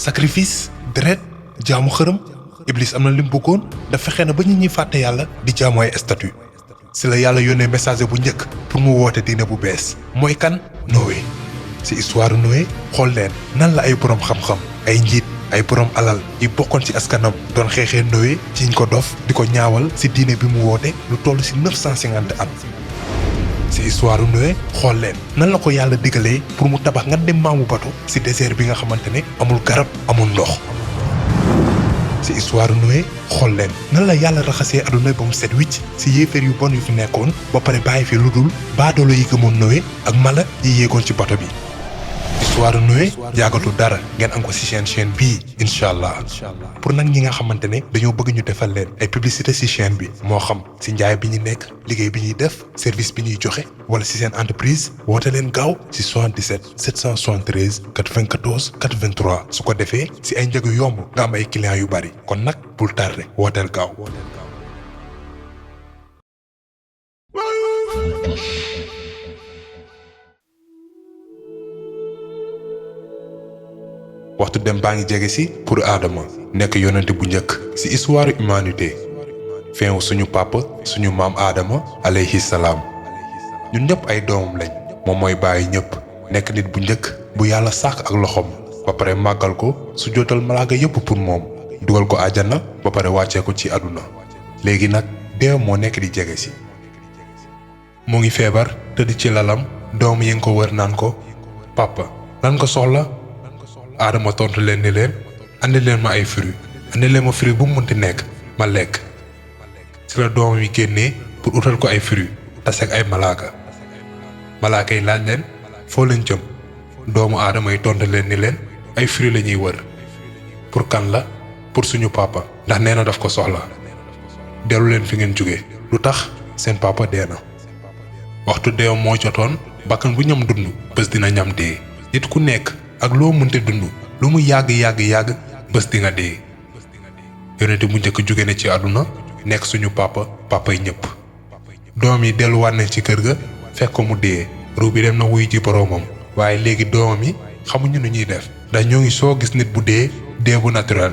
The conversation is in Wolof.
sacrifice deret jaamu xërëm Iblis am na lim bëggoon da fexe na ba nit ñi fàtte yàlla di jaamu ay statut si la yàlla yónnee messager bu njëkk pour mu woote diine bu bees mooy kan Noé si histoire Noé xool leen nan la ay borom xam-xam ay njiit ay borom alal yi bokkoon ci askanam doon xeexee Noé jiñ ko dof di ko ñaawal si diine bi mu woote lu toll si 950 at si histoire Noé xool leen nan la ko yàlla digalee pour mu tabax nga dem maamu bato si désert bi nga xamante ne amul garab amul ndox si histoire Noé xool leen nan la yàlla raxasee aduna ba mu set wicc si yéeféer yu bon yu fi nekkoon ba pare bàyyi fi lu dul baadoolo yi gëmoon Noé ak mala yi yéegoon ci bato bi histoire Noé jaagatul dara ngeen am ko ci chaîne bii incha allah pour nag ñi nga xamante ne dañoo bëgg ñu defal leen ay publicité ci chaîne bi moo xam ci njaay bi ñu nekk liggéey bi ñuy def service bi ñuy joxe wala ci seen entreprise woote leen gaaw ci 77 773 94 83 su ko defee ci ay njëg yu yomb nga am ay clients yu bari kon nag bul tardé wooteel gaaw. waxtu dem baa ngi jege si pour Adama nekk yonent bu njëkk ci histoire humanité feewu suñu papa suñu maam Adama alayhi salaam ñun ñëpp ay doomam lañ moom mooy bàyyi ñëpp nekk nit bu njëkk bu yàlla sàkk ak loxoom ba pare màggal ko su jootal malaaka yëpp pour moom dugal ko àjjana ba pare wàccee ko ci àdduna léegi nag dee moo nekk di jege si mu ngi feebar tëdd ci lalam doom yi nga ko wër naan ko papa lan ko soxla Adama tontu leen ni leen andi leen ma ay fruits andi leen ma fruit bu mu munti nekk ma lekk ci la doomam yi génnee pour utal ko ay fruits tase ak ay malaaka yi laaj leen foo leen jëm doomu Adama yi tontu leen ni leen ay fruits la ñuy wër pour kan la pour suñu papa ndax nee na daf ko soxla dellu leen fi ngeen jóge lu tax seen papa dee na waxtu deewam moo jotoon bakkan bu ñam dund bés dina ñam dee nit ku nekk ak loo mënte dund lu mu yàgg bés di nga dee yonent bu njëkk jóge na ci àdduna nekk suñu papa yi ñëpp doom yi delluwaat nañ ci kër ga fekk ko mu dee ruu bi dem na wuy ji boroomam waaye léegi doomam yi xamuñu nu ñuy def ndax ñoo ngi soo gis nit bu dee bu naturel